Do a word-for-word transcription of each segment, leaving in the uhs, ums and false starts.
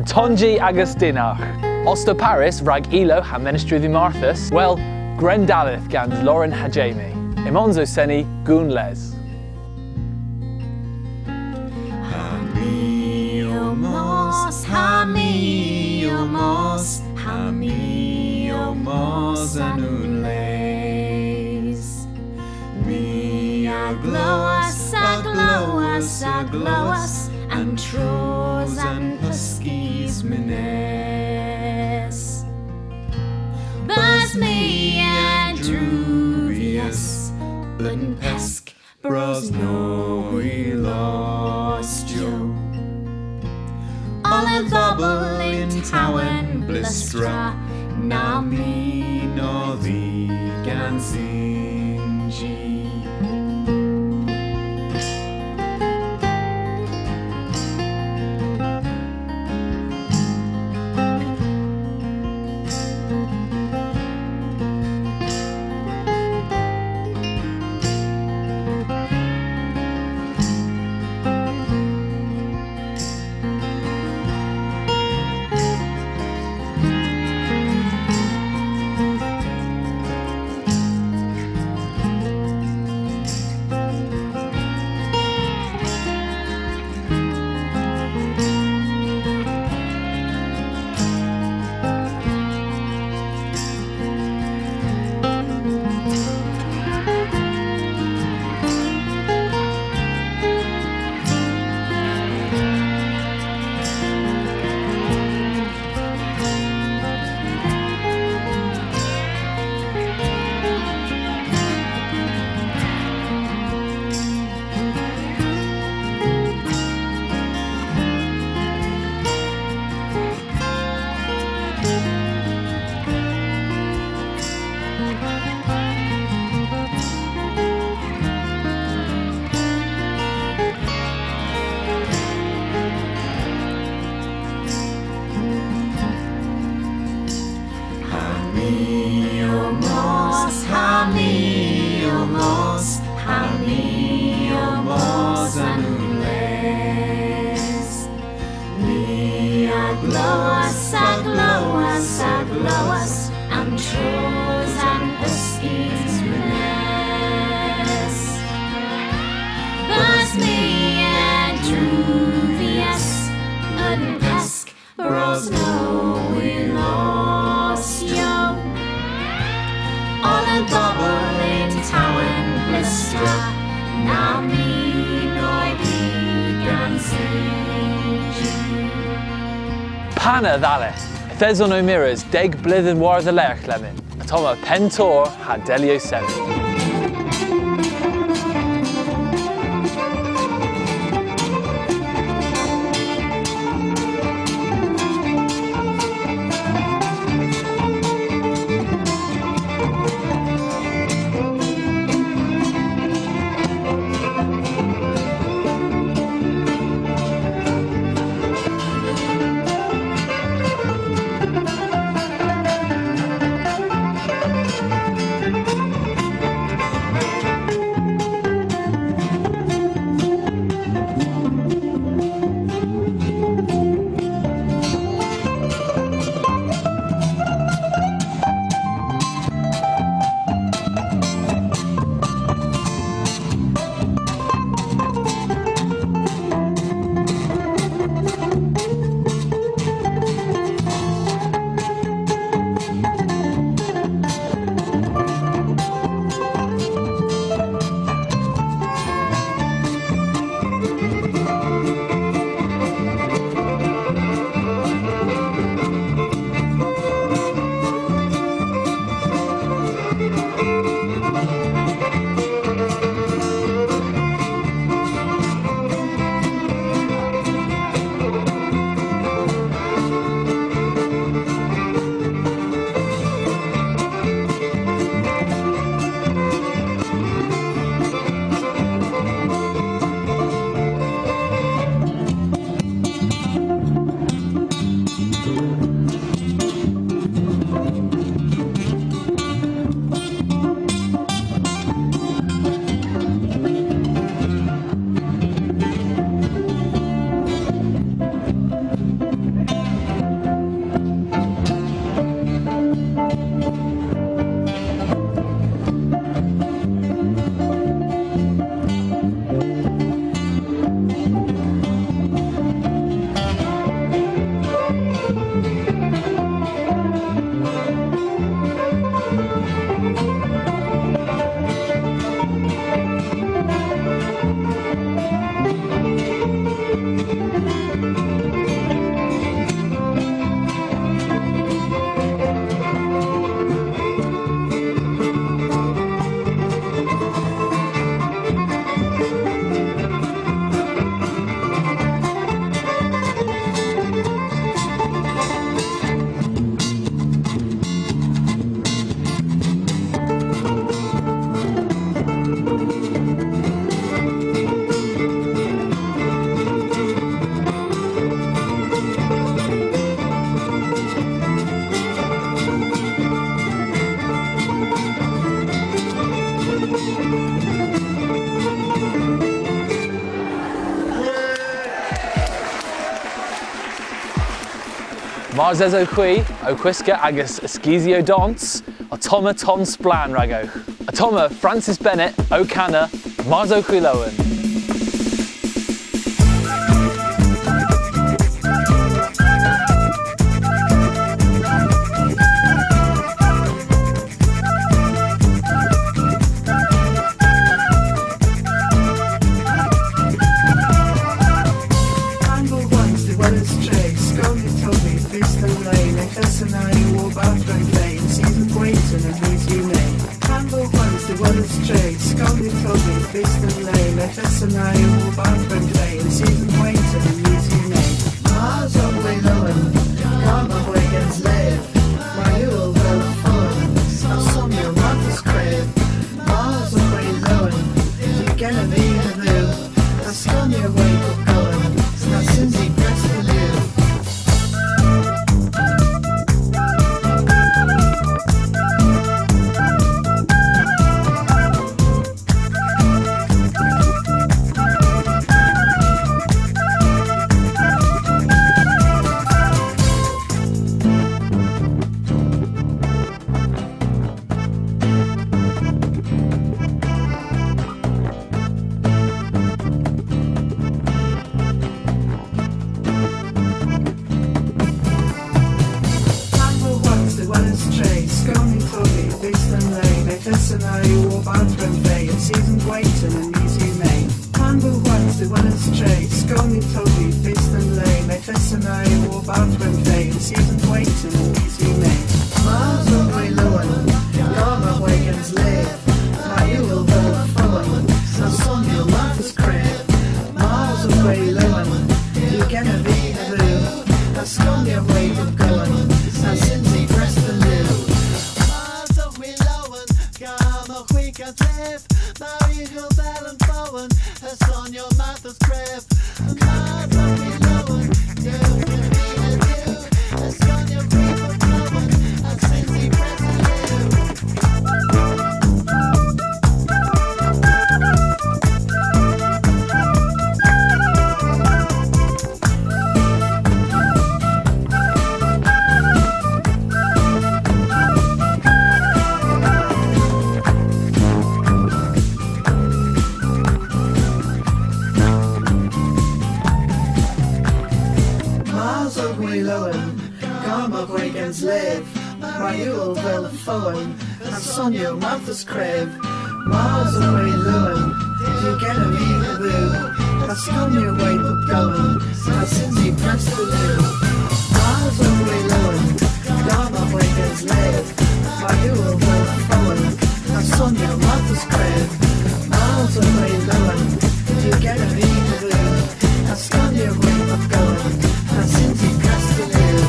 Tonji agas dynnargh. Os ta parys rag ilow ha menestri dhe Marthys? Wel, gwren dalleth gans Lauren ha Jamie. Ymons ow seni Goon Les. Ha my ow mos, ha my ow mos, ha my ow mos an unn les. My a glowas, a glowas, a glowas, an tros an pyskis mynes. Bas my a druvyas, unn pysk bras noy lost yw. Oll an bobel yn Tewynblustri, na mynodhi gans unn ji. Ha my ow mos, ha my ow mos, ha my ow mos an unn les. My a glowas, a glowas, a glowas, an tros an pyskis mynes. Bas my a druvyas, unn pysk bras noy lost yw. Oll an bobel yn Tewynblustri, na mynodhi gans unn ji. Pana dhalleth! Yth eson ow mires deg bledhen war-dhelergh lemmyn. Ottomma Penn Torr ha Deliow Sevi. Mars esowgh hwi ow kwiska agas eskisyow dons, ottomma tons splann ragowgh. Ottomma Francis Bennett ow kana Mars owgh hwi lowen. Pan vo hwans dhe weles tre, skon yw tobi, bys dhe'n le, yth esen ev war barth Pennsans, yn seson Gweyton yn mis Mee. Pan vo hwans dhe weles tre, skon yw tobi, bys dhe'n le, yth esen ev war barth Pennsans, yn seson Gweyton yn mis Mee. Mars owgh hwi lowen, gamma hwegans lev, mar yw oll avel fowen, ha sonyow marthys krev. Mars owgh hwi lowen, yw genev vy dhe Dhuw, ha skon yw hwegh pub kowen, ha synsi prest dhe Dhuw. Pan vo hwans dhe weles tre, skon yw tobi, bys dhe'n le, yth esen ev war barth Pennsans, yn seson Gweyton yn mis Mee. Pan vo hwans dhe weles tre, skon yw tobi, bys dhe'n le, yth esen ev war barth Pennsans, yn seson Gweyton yn mis Mee. Mars owgh hwi lowen, gamma hwegans lev, mar yw oll avel fowen, ha sonyow marthys krev. Mars owgh hwi lowen, yw genev vy dhe Dhuw, ha skon yw hwegh pub kowen, ha synsi prest dhe Dhuw. Mars owgh hwi lowen, gamma hwegans lev, mar yw oll avel fowen, ha sonyow marthys krev. Mars owgh hwi lowen, yw genev vy dhe Dhuw, ha skon yw hwegh pub kowen, ha synsi prest dhe Dhuw. Mars owgh hwi lowen, gamma hwegans lev, mar yw oll avel fowen, ha sonyow marthys krev. Mars owgh hwi lowen, yw genev vy dhe Dhuw, ha skon yw hwegh pub kowen, ha synsi prest dhe Dhuw. Mars owgh hwi lowen, gamma hwegans lev, mar yw oll avel fowen, ha sonyow marthys krev. Mars owgh hwi lowen, yw genev vy dhe Dhuw, ha skon yw hwegh pub kowen, ha synsi prest dhe Dhuw.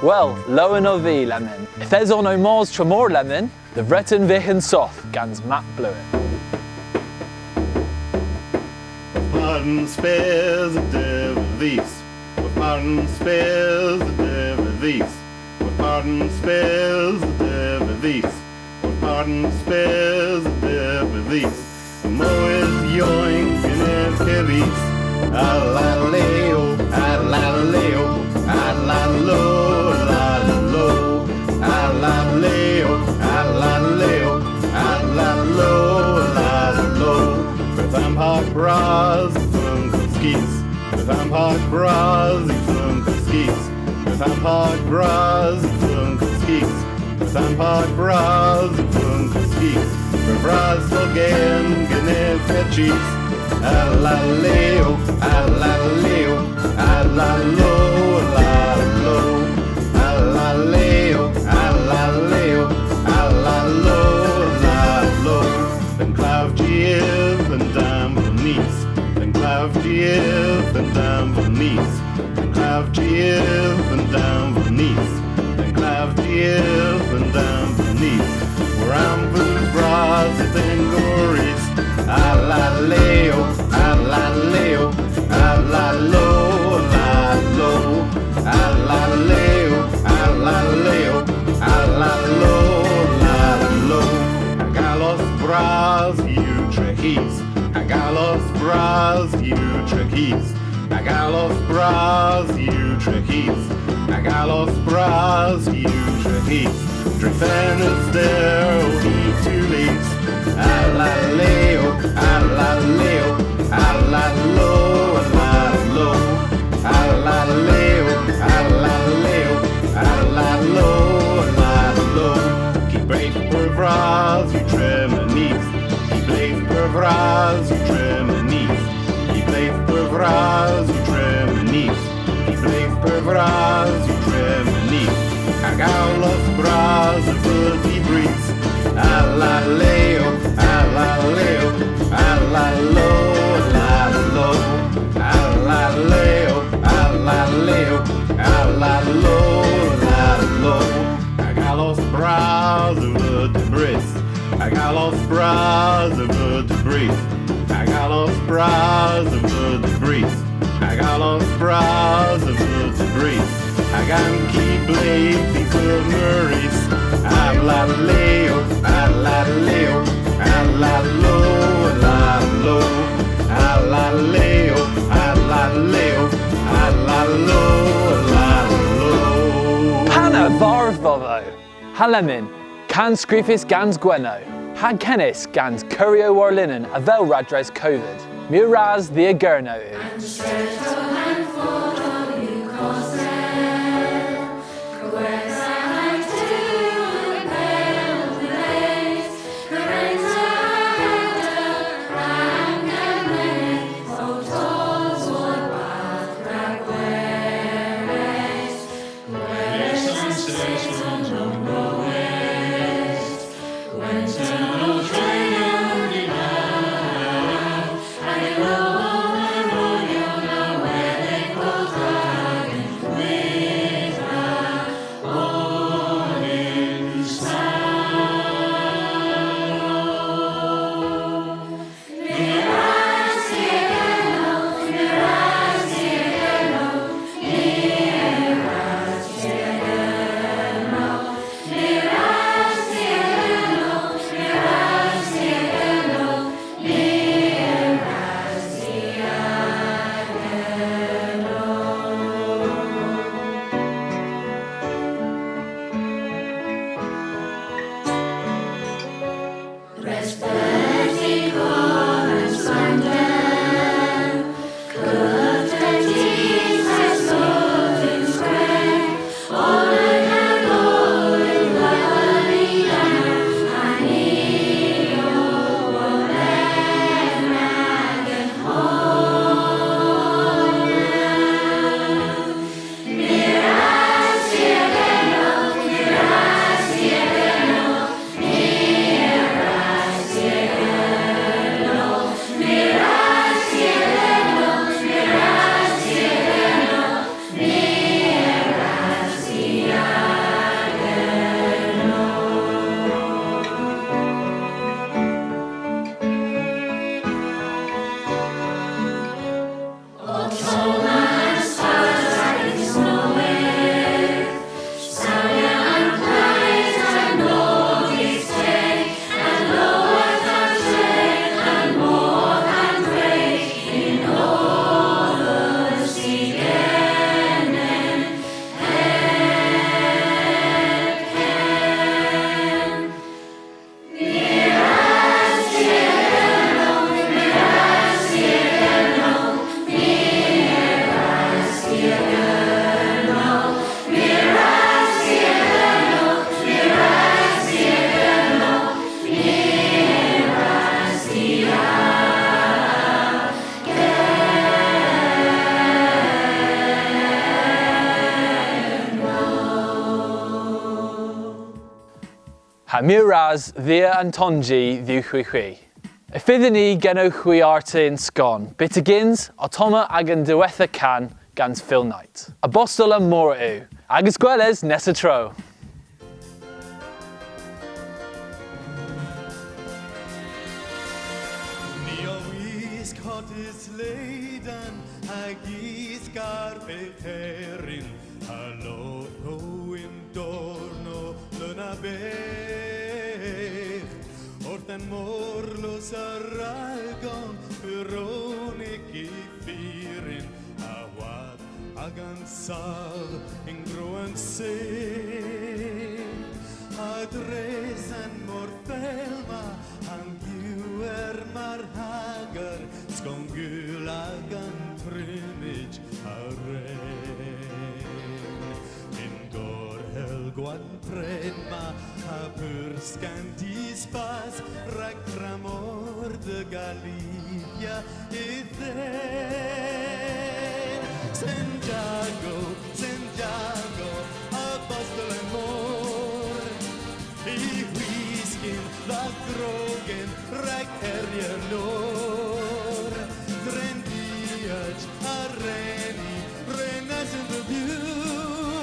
Wel, lowen ov vy lemmyn. Yth eson ow mos tramor lemmyn, dhe Vreten Vyghan Soth gans Matt Blewett. Pardon spes a dyb a dhis. Pardon spes a dyb a dhis. Pardon spes a dyb a dhis. Pardon spes a dyb a dhis. Mowes yowynk yn ev kevys. A la leo, a la leo, a la lo, la lo. A la leo, a la leo, a la lo, la lo. Pyth a'n park bras yw fylm koskys. Pyth a'n park bras yw fylm koskys. Pyth a'n park bras yw fylm koskys. Pyth a'n park bras yw fylm koskys. Pur vras bos gen genev kachys. A la leo, a la leo, a la lo, la lo. A la leo, a la leo, a la lo, la lo. Dhe'n klavjieth yn-dann bun mis. Dhe'n klavjieth yn-dann bun mis. Dhe'n klavjieth yn-dann bun mis. Dhe'n klavjieth yn-dann bun mis. War ambys bras yth ynn gorrys. A la leo, a la leo, a la lo, la lo. Bras yw tregys, hag allos bras yw tregys, hag allos bras yw tregys. Drefennys dell y tulys. Alla leo, alla leo, alla lo, alla lo. Alla leo, alla leo, alla lo, alla lo. Kiblev pur vras yw tremenys. Kiblev pur vras yw tremenys. Kiblev pur vras yw tremenys. Kiblev pur vras yw tremenys. Hag allos bras a veu dibrys. Alla leo, alla leo, alla lo, alla lo. Alla leo, alla leo, alla lo, alla lo. Hag allos bras a veu dibrys. Hag allos bras a veu dibrys. Hag allos bras a veu dibrys. Hag allos bras a veu dibrys. Hag an kiblev a veu murys. Alla leo, alla leo, alla lo, alla lo. Alla leo, alla leo, alla lo, alla lo. Pana varv dhodho. Ha lemmyn, kans skrifys gans Gwenno, ha kenys gans kuryow war linen avel radres Covid. Meur ras dhia Gernow. Ha meur ras dhia an tonji dhywgh hwi hwi. Y fydhyn ni genowgh hwi arta yn skon. Byttegyns, ottomma agan diwettha kan gans Phil Knight. Abostol an mor yw. Agas gweles nessa tro. Ni a wisk hot is ledan hag iskar petherin. Hallo po yn dorno luna beth. Orth an morlos a ralgon, pero Gans sav yn gro an sen, ha dres an morthel ma, ha'n gewer mar hager, skon gul agan trumyj a ren. Yn gorhel gwan pren ma ha pur skan dispas rag tramor dhe Galicia yth en. Santiago, Santiago, apostol an mor, y hwiskyn dha grogen rag eryer nor. Dren viaj a ren ni renasen dhe Dhuw,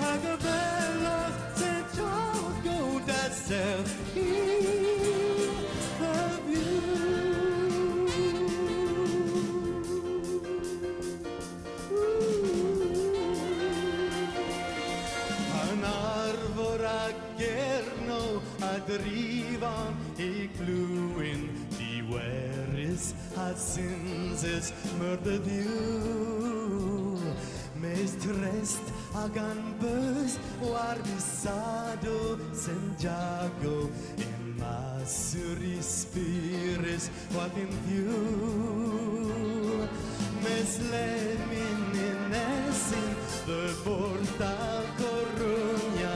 hag a velos Santiago da serghi a Dhuw. An arvor a Gernow a drivan y glewyn diwerys ha synsys meur dhe Dhuw. Mes trest agan beus war visadow Santiago, yma sur y spyrys hwath yn few. Mes lemmyn yn esin dhe Borth a Coruña,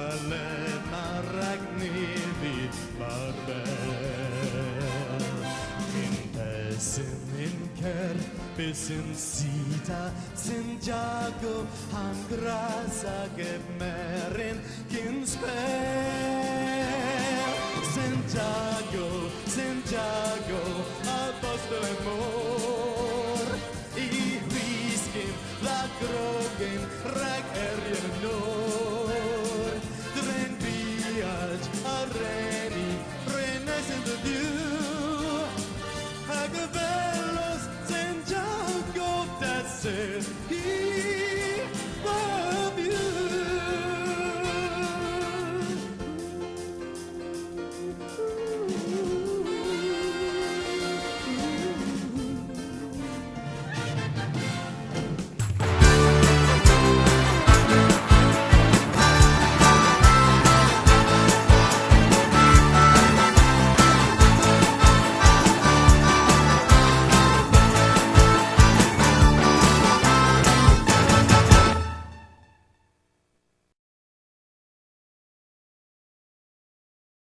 alemma rag nevi mar bell. Yn pesin yn kerdh bys yn sita Santiago, ha'n gras a gemerin kyns pell. Santiago, Santiago, apostol an mor, y hwiskyn dha grogen rag eryer nor. Dren viaj a ren ni renasen dhe Dhuw, hag a velos Santiago da serghi